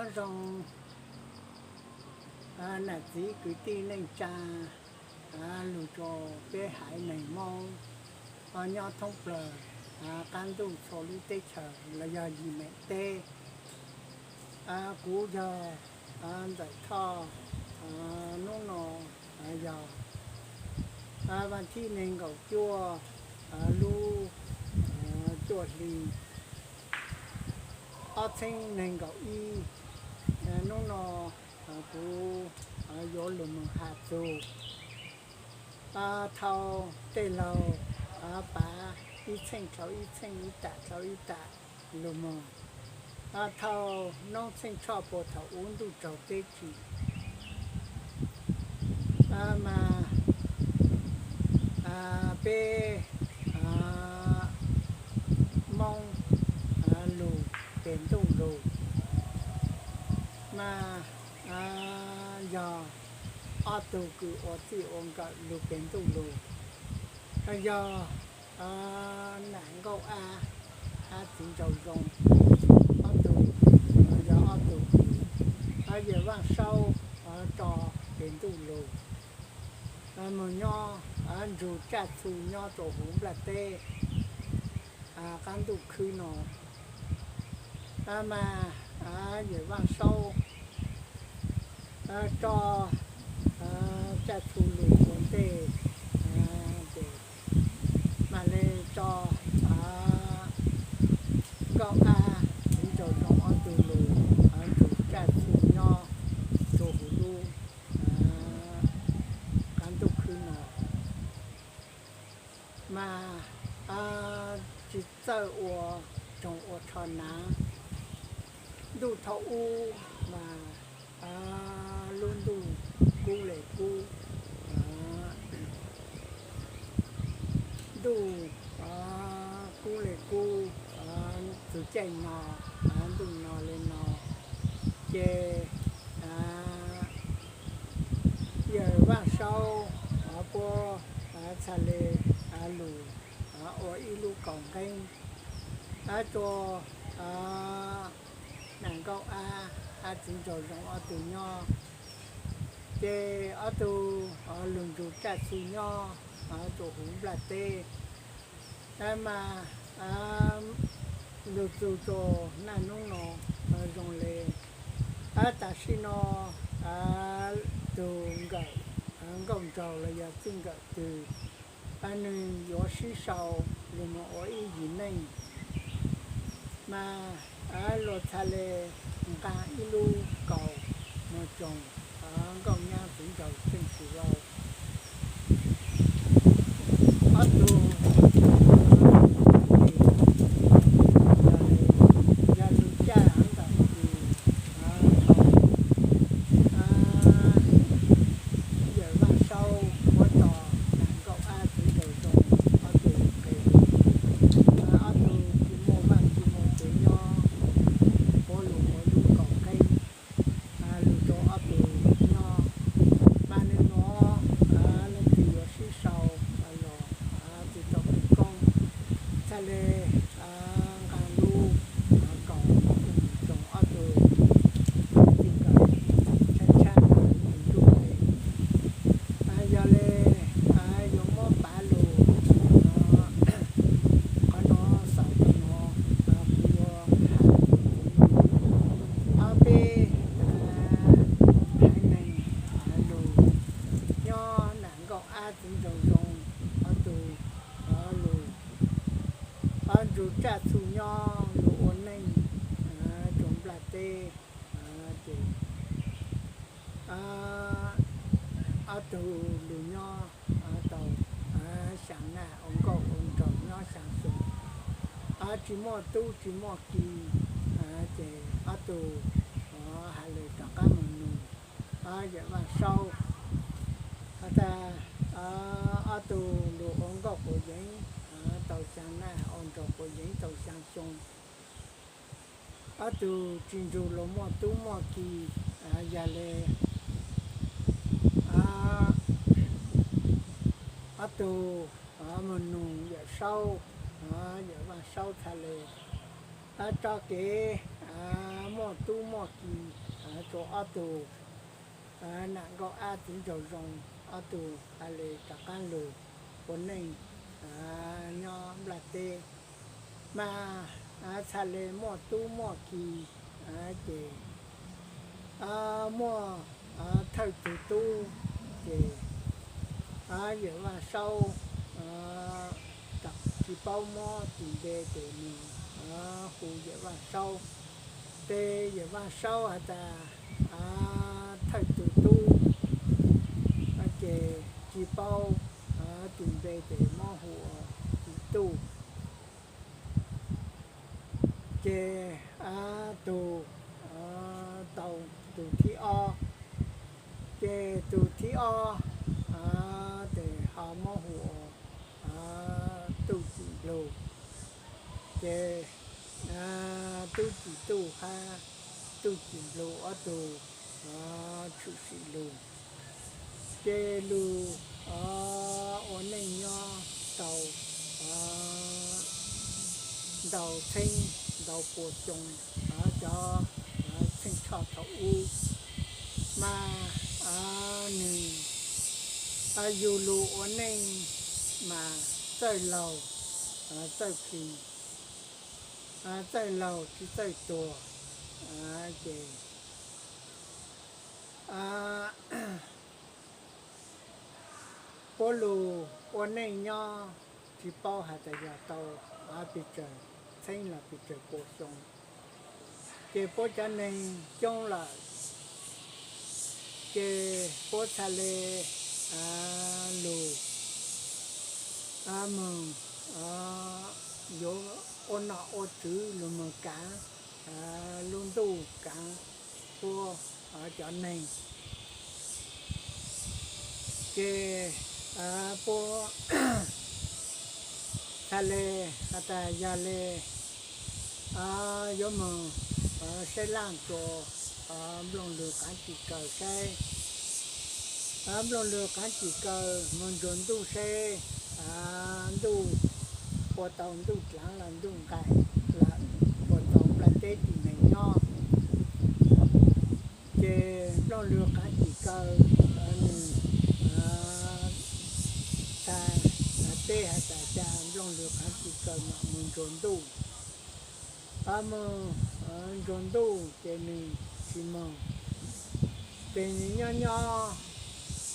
Nyob zoo nam txiv kwv tij neej tsa, lug rua peb haiv neeg Moob nyob thoob plawg qab ntuj txhua lub teb chaws los yog yim meem teb. Kuv yog Ntxawm Thoj. Nub no yog vas thib neeg nkaum cuaj lub cuaj hli ob txheeb neeg nkaum ib. Nub no kuv yuav lug moog has txug thau tej laug pav ib txheej dlhau ib txheej ib tam dlhau ib tam lug moog thau noob txheej tshoj puag thaum ub ntuj tsaug teb tsim. Mas peb Moob lug peg ntuj lug, mas yog ob tug kws ua txij ua nkawm lug peg ntuj lug, yog Nam Nkauj Ab, ab txiv nraug zoo, ob tug, yog ob tug kws Yawm Vaaj Saub tso peg ntuj lug, moog nyob nrug tsaj txhu nyob rua huv nplaj teb qab ntuj khwb no. Mas Yawm Vaaj Saub tso tsaj txhu lug ua ntej, ces mam le tso Nkauj Ab txiv nraug zoo ob tug lug nrug tsaj txhu nyob rua huv lub qab ntuj khwb no. Mas tsi txawj ua tsoog ua tsho nav, ntuj thaum ub mas lub ntuj kub le kub, ntuj kub le kub, txug caij no ntuj no le no, ces Yawm Vaaj Saub puab txhaj le lug ua ib lub kaus nqeeb rua Nam Nkauj Ab, ab txiv nraug zoo ob tug nyob. Ces ob tug lug nrug tsaj txhu nyob rua huv nplaj teb. Mas lug txug rua naj nub no zoo le, tam sim no tug nkawm nkauj nraug los yog txij nkawm twg, nwg yuav sib sau lug moog ua ib yim neej. Mas luag txhaj le nqaa ib lub kaus moog tsoog Nkauj Nyab txiv nraug Txeej Tsis Vau. Ob tug yog lug caj ntawm kws thaum Yawm Vaaj Saub puab tso Nam Nkauj Ab txiv nraug zoo ob tug nqe, ob tug tsi muaj vaaj tsi muaj tsev nyob, puab lug ua lub kaus nqeeb lug rua ob tug nyob. Mas nwg nuav leej twg yuav sib sau los tsi tau kub koob, txhaj le nqaa lub kaus tsoog ob tug txij nkawm tshab tshab ntawd tug ntuj le. Yog le yuav muab pav lug qhov no xaus rua no, kuv yuav has ob peb haiv neeg lug nyob Nam Nkauj Ab txiv nraug zoo ob tug lug nrug tsaj txhu nyob lug ua neej rua nplaj teb. Ces ob tug lug nyob tau xyaa naj ua nkauj ua nraug nyob xyaa xyoo, tsi muaj tub tsi muaj ki. Ces ob tug has le rov qaab moog nug Yawm Vaaj Saub has tas ob tug lug ua nkauj quav yeev tau xyaa naj ua nraug quav yeev tau xyaa xyoo, ob tug tsi nrug lug muaj tub muaj ki. Yog le ob tug moog nug Yawm Saub, Yawm Vaaj Saub txhaj le tso kev muaj tub muaj ki, rau ob tug nam nkauj ab txiv nraug zoo, ob tug ha le rov qaab lug ua neej nyob nplaj teb. Mas txha le muaj tub muaj ki, ces muaj thawj tug tub, ces Yawm Vaj Saub tsis paub muab tis npe, ces nwg hu Yawm Vaj Saub. Ces Yawm Vaj Saub has tas thawj tug tub, ces tsis paub tis npe, ces muab hu ua Txiv Tuj. Ces tug tau tug thib ob, ces tug thib ob ces ho muab hu ua Tub Tsim Nplug. Ces Tub Tsim Tuj hab Tub Tsim Nplug ob tug tshwm sim lug, ces lug ua neej nyob tau ntau txheeb ntau pua xyoo. Cov txheej tshoj thaum ub mas nwg yug lug ua neej mas txawj laug txawj plig, txawj laug tsis txawj tuag. Ces puab lug ua neej nyob tsis paub has tas yog tau pes tsawg txheeb los pes tsawg pua xyoo. Ces puab cov neeg coob lawm, ces puab txhaj le lug moog yuav ua nom ua tswv, lug moog kaav lub ntuj kaav puab cov neeg. Ces puab txhaj le has tas yog le yuav moog saib laaj rua Nplooj Lwg Qaav Tsim Kaws saib. Nplooj Lwg Qaav Tsim Kaws moog ntsuag ntuj saib ntuj puas tau ntuj dlaav los ntuj nqaim lawm, puas tau nplaj teb tim neeg nyob. Ces Nplooj Lwg Qaav Tsim Kaws nwg txhaj teb has tas ca Nplooj Lwg Qaav Tsim Kaws mam moog ntsuag ntuj. Moog ntsuag ntuj ces nwg tsis moog, ces nwg nyob nyob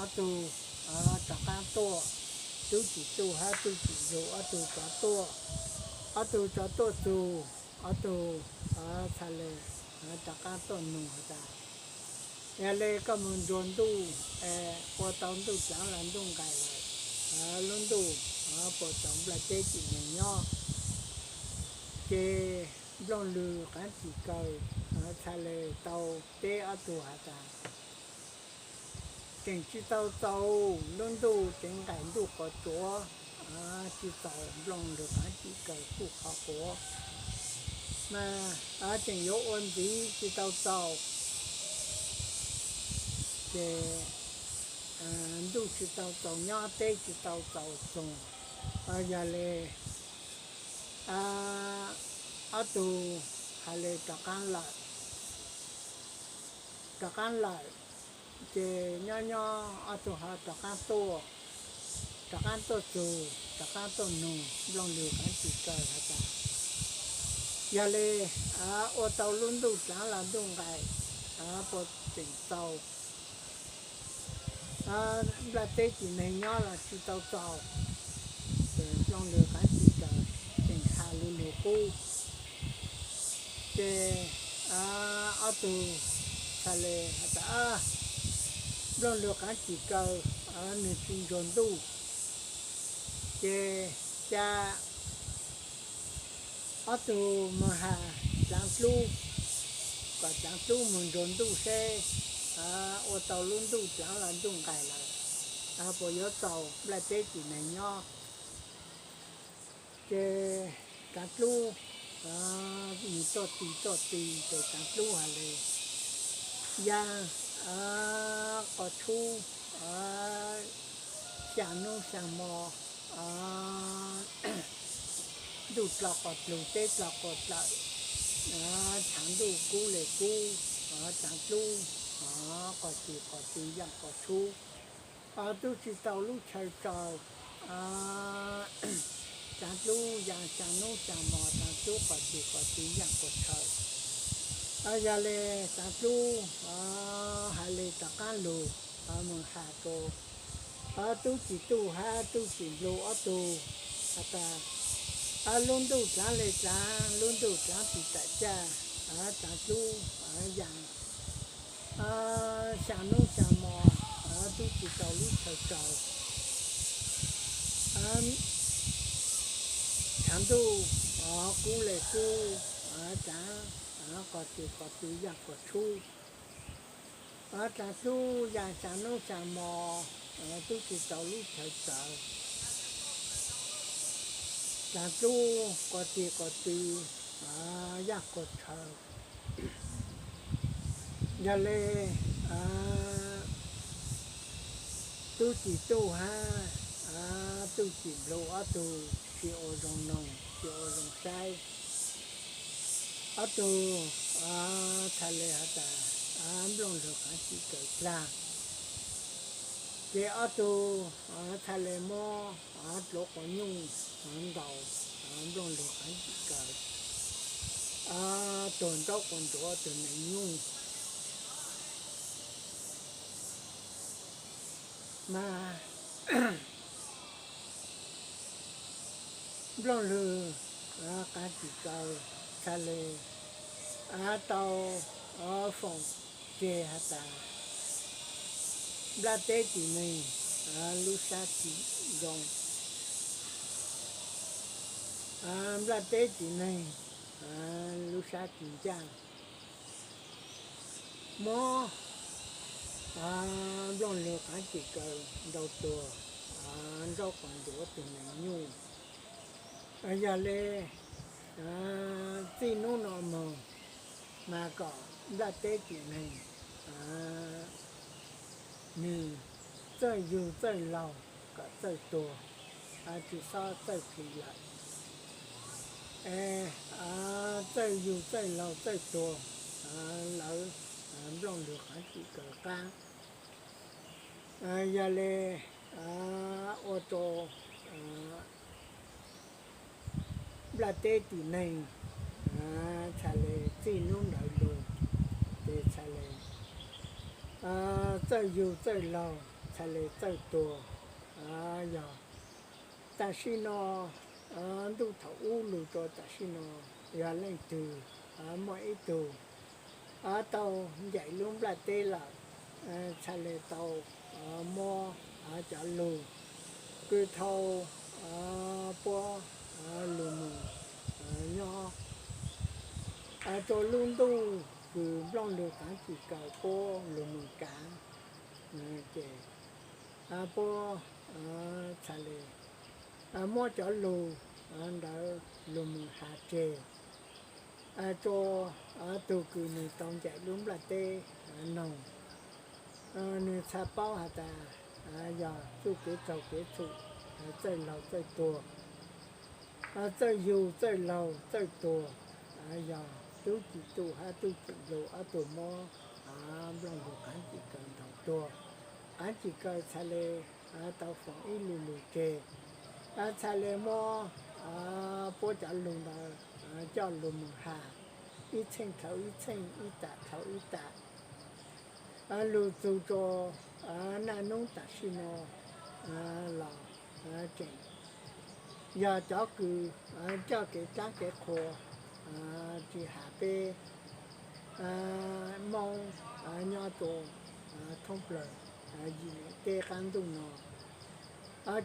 ob tug rov qaab tuaj, Tub Tsim Tuj hab Tub Tsim Nplug ob tug rov tuaj. Ob tug rov tuaj txug, ob tug txhaj le rov qaab tuaj nug has tas, yog le koj moog ntsuag ntuj es puas tau ntuj dlaav los ntuj nqaim lawm, lub ntuj puas tau nplaj teb tim neeg nyob? Ces Nplooj Lwg Qaav Tsim Kaws txhaj le tau teb ob tug has tas, tseem tsis tau txaus, lub ntuj tseem nqaim ntuj quas tsuav, tsis txaus. Nplooj Lwg Qaav Tsim Kaws kuj qhov quav, mas tseem yuav ua ntxiv tsis tau txaus, ces ntuj tsis tau txaus nyob, teb tsis tau txaus txoog. Yog le ob tug has le rov qaab lawm, rov qaab lawm, ces nyob nyob ob tug ho rov qaab tuaj, rov qaab tuaj txug, rov qaab tuaj nug Nplooj Lwg Qaav Tsim Kaws has tas, yog le ua tau lub ntuj dlaav los ntuj nqaim, puas tseem txaus nplaj teb tim neeg nyob los tsis tau txaus? Ces Nplooj Lwg Qaav Tsim Kaws tseem has lug lug qub, ces ob tug txhaj le has tas, Nplooj Lwg Qaav Tsim Kaws nwg tsis ntsuag ntuj, ces ca ob tug moog has dlaav dlub, kom dlaav dlub moog ntsuag ntuj seb ua tau lub ntuj dlaav los ntuj nqaim lawm, puas yuav txaus nplaj teb tim neeg nyob? Ces dlaav dlub nwg tuaj tis tuaj tis, ces dlaav dlub has le, yaag qos tshub xyaa nub xyaa mo, ntuj dlo qos dlug teb dlo quas dlawm, tshav ntuj kub le kub, tsaav dlub qos tis qos tw yaaj qos tshub, tub tsi tau lub chaw tsaws. Tsaav dlub yaa xyaa nub xyaa mo, tsaav dlub qos tis qos tw yaaj qos tshaw. Yog le tsaav dlub has le rov qaab lug moog has rua tub Ci Tuj hab tub Ci Nplu ob tug has tas, lub ntuj dlaav le dlaav, lub ntuj dlaav tsi taam caj, tsaav dlub yaa xyaa nub xyaa mo, tub tsi tau lub chaw tsaws. Tshav ntuj kub le kub, tsaav qos tis qos tw yaaj qos tshub. Tsaav dlub yaa xyaa nub xyaa mo, tub tsi tau lub chaw tsaws. Tsaav dlub qos tis qos tw yaaj qos tshaw. Yog le tub Ci Tuj hab tub Ci Nplu ob tug tsi ua zoo noog tsi ua zoo saib. Ob tug txhaj le has tas nplooj lwg qaav tsi kaws dlaag, ces ob tug txhaj le muab dluav quas nyuj ntaus nplooj lwg qaav tsi kaws, tuag nraub quas ntsuav tug neeg nyuj. Mas nplooj lwg qaav tsi kaws txhaj le tau foom tseg has tas nplaj teb tim neeg lub sab tsi zoo, nplaj teb tim neeg lub sab tsi ncaaj, muab nplooj lwg qaav tsi kaws ntaus tuag nraub quas ntsuav tug neeg nyuj. Yog le txij nub no moog mas kom nplaj teb tim neeg nwg txawj yug txawj laug kom txawj tuag, tsi xob txawj plig lawm. Txawj yug txawj laug txawj tuag, lawv nplooj lwg qaav tsi kaws qaab. Yog le ua rua nplaj teb tim neeg txhaj le txij nub ntawd lug, ces txhaj le txawj yug txawj laug, txhaj le txawj tuag. Yog tam sim no, ntuj thaum ub lug rua tam sim no, yog leej twg muaj ib tug tau ncaim lub nplaj teb lawm, txhaj le tau muab cov lug kws thaus puab lug moog nyob rua lub ntuj kws nplooj lwg qaav tsi kaws puab lug moog kav, ces puab txhaj le muab cov lug ntawd lug moog has tseg rua tug kws nwg tau ncaim lub nplaj teb noog. Nwg txhaj paub has tas yog txuj kev txaug kev txhum, txawj laug txawj tuag, txawj yug txawj laug txawj tuag, yog tub Ci Tuj hab tub Ci Nplu ob tug muab nplooj lwg qaav tsi kaws ntaus tuag. Qaav tsi kaws txhaj le tau foom ib lu lug tseg, txhaj le muab puab cov lug ntawd coj lug moog has ib txheej dlhau ib txheej, ib tam dlhau ib tam, lug txug rua naj nub tam sim no los tseem yog cov kws coj kev dlaab kev qhua tsi has peb Moob nyob rua thoob plawg yim leeg teb qaab ntuj no.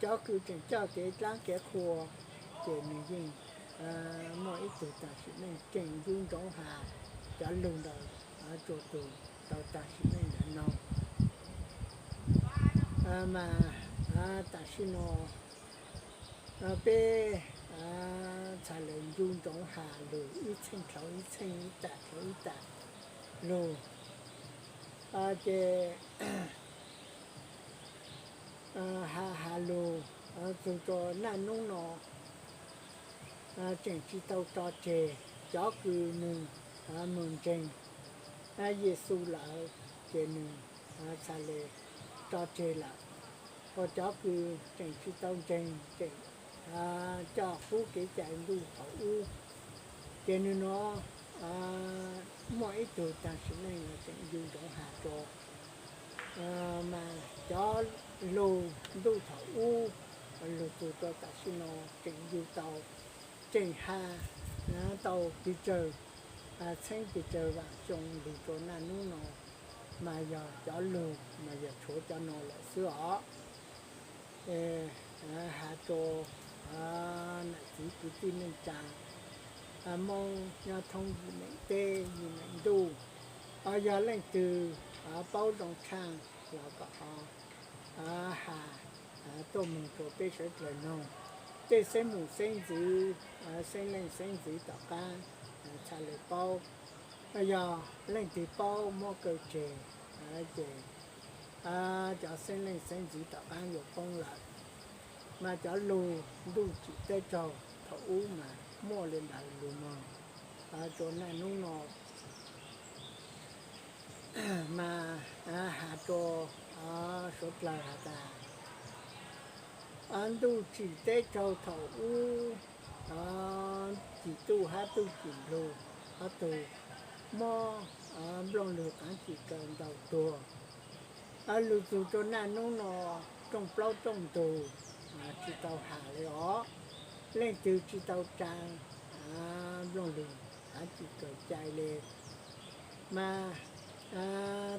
Cov kws tseem coj kev dlaab kev qhua, ces nwg yeej muaj ib tug taag sim neej tseem ncu ntsoov has cov lug ntawd rua tug tau taag sim neej ntawd noog. Mas tam sim no peb txhaj le ncu ntsoov has lug ib txheej dlhau ib txheej, ib tam dlhau ib tam lug, ces has has lug txug rua naj nub no tseem tsi tau tso tseg. cov kws nws mus ntseeg Yexus lawm ces nws txhad le tso tseg lawm. Ho cov kws tseem tsis tau ntseeg, tseem coj qub kev cai ntuj thaum ub, ces nws no muaj ib tug tag sim neej los tseem yug ntsoov has rua. Mas cov lug ntuj thaum ub, lug txug rua tam sim no tseem yug tau, tseem has tau pes tsawg txheeb pes tsawg vam xyoo lug rua naj nub no, mas yog cov lug mas yog tshuav cov no lawm xwb os. Has rua nam txiv kwv tij neej tsa Moob nyob thoob yim meem teb yim meem ntuj, yog leej twg paub zoo tshaaj los kom ho has tuaj moog rua peb sawv dlawg noog. Tej xeeb mum xeeb ntxwv, xeeb leej xeeb ntxwv tom qaab txhad le paub. Yog leej twg paub muab kaw tseg ces cov xeeb leej xeeb ntxwv tom qaab yuav poob lawm. Mas cov lug ntuj tsim teb raug thaum ub mas muaj le ntawd lug moog rua naj nub no. Mas has rua suav dlawg has tas, ntuj tsim teb raug thaum ub, Cim Tuj hab Tub Cim Nplug ob tug muab Nplooj Lwg Qaav Cim Kaws ntaus tuag. Lug txug rua naj nub no rooj plaub rooj ntug tsis tau has le os, leej twg tsis tau tsaa Nplooj Lwg Qaav Cim Kaws cai le. Mas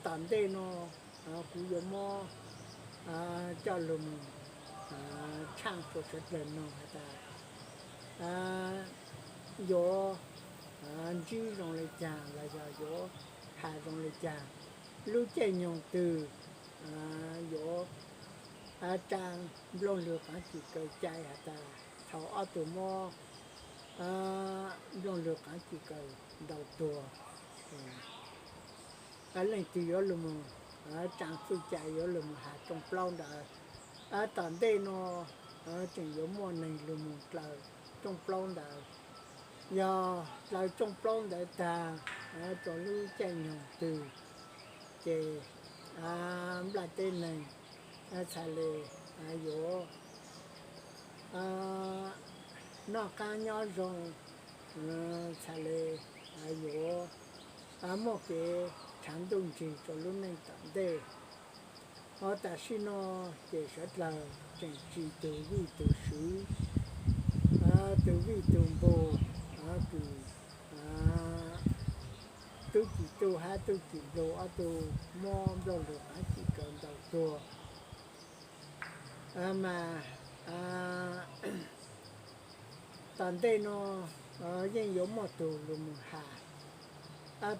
tom ntej no kuv yuav muab coj lug moog tshaaj rua sawv dlawg noog has tas yuav ntsib zoo le caag los yog yuav has zoo le caag, lub caij nyoog twg yuav tsaa Nplooj Lwg Qaav Cim Kaws cai has tas thaum ob tug muab Nplooj Lwg Qaav Cim Kaws ntaus tuag, leej twg yuav lug moog tsaa txuj cai yuav lug moog has rooj plaub ntawd. Tom ntej no tseem yuav muaj neeg lug moog dlaws rooj plaub ntawd. Yog dlaws rooj plaub ntawd taag rua lub caij nyoog twg ces nplaj teb neeg txhad le yuav noj qaab nyob zoo, txhad le yuav muaj kev rhaav ntuj ntsig rua lub neej tom ntej. Ho tam sim no ces sawv dlawg tseem tsim tug vij tug swv, tug vij tug npug, kws Tub Cim Tuj hab Tub Cim Nplug ob tug muab Nplooj Lwg Qaav Cim Kaws ntaus tuag. Mas tom ntej no yeej yuav muaj tug lug moog has.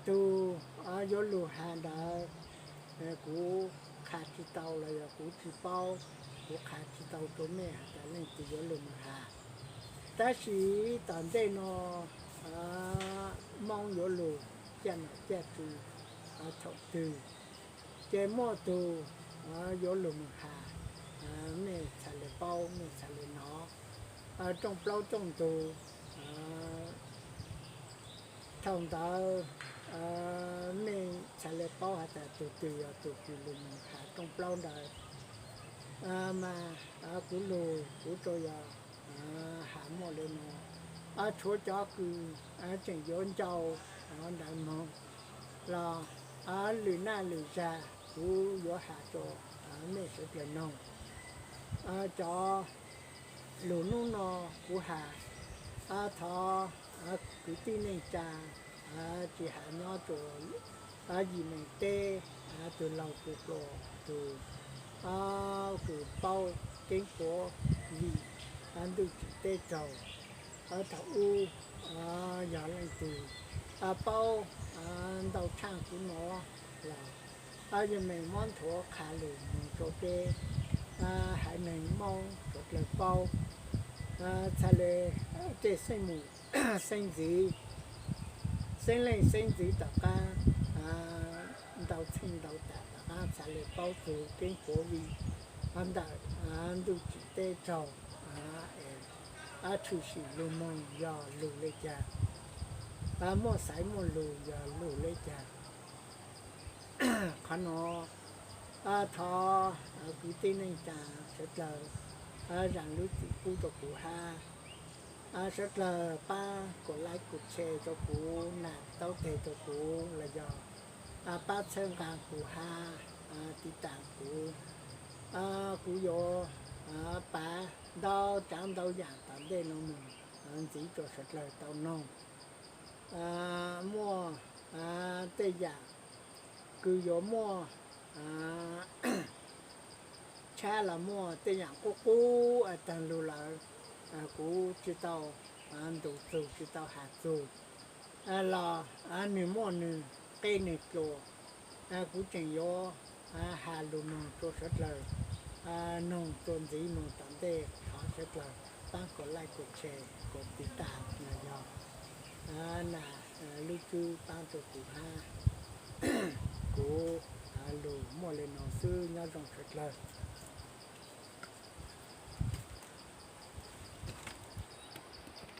Tug yuav lug has ntawd kuv qha tsis tau los yog kuv tsis paub, kuv qha tsis tau rua mej has tas leej twg yuav lug moog has. Tab sis tom ntej no Moob yuav lug caj nom caj tswv thaum twg, ces muaj tug yuav lug moog has, mej txhad le paub, mej txhad le nov rooj plaub rooj ntug. Thaum ntawd mej txhad le paub has tas tug twg yog tug kws lug moog has rooj plaub ntawd. Mas kuv lug kuv tsuas yog has muaj le no, tshuav cov kws tseem yuav ncau ntawd moog los lwm naj lwm zag kuv yuav has rua mej sawv dlawg noog. Cov lug nub no kuv has, thov kwv tij neej tsa tsis has nyob rua yim meem teb, tug laug tug hluas, tug kws paub keeb puav vim ntuj tsim teb raug thaum ub, yog leej twg paub ntau tshaj kuv no los yog mej muab nthuav qha lug moog rua peb haiv neeg Moob sawv dlawg paub. Txhad le tej xeeb mum xeeb ntxiv, xeeb leej xeeb ntxiv tom qaab ntau txheej ntau tas tom qaab txhad le paub txug keeb puav vim ntawm ntuj tsim teb raug tshwm sim lug moog yog lug le caag. muaj xaiv muaj lug yog lug le caag. Qhov nuav thov kwv tij neej tsaa suav dlawg zaam lub txim pub rua kuv hab, suav dlawg paab kuv like kuv share rua kuv, nam taub teg rua kuv los yog paab txhawb nqaa kuv hab, tiv taam kuv. Kuv yuav pav ntau tsaav ntau yaam tom ntej nuav moog ntxiv rua suav dlawg tau noog. Muaj tej yaam kws yuav muaj tshab los muaj tej yaam qub qub taag lug lawm, kuv tsi tau ntuv txug tsi tau has txug, los nwg muaj nwg qeb nwg dlua. Kuv tseem yuav has lug noog rua suav dlawg noog rua ntxiv moog tom ntej, thov suav dlawg paab kuv like kuv share kuv tiv taam los yog nam lub cwb paab rua kuv hab. Kuv lug muaj le nuav xwb, nyob zoo suav dlawg.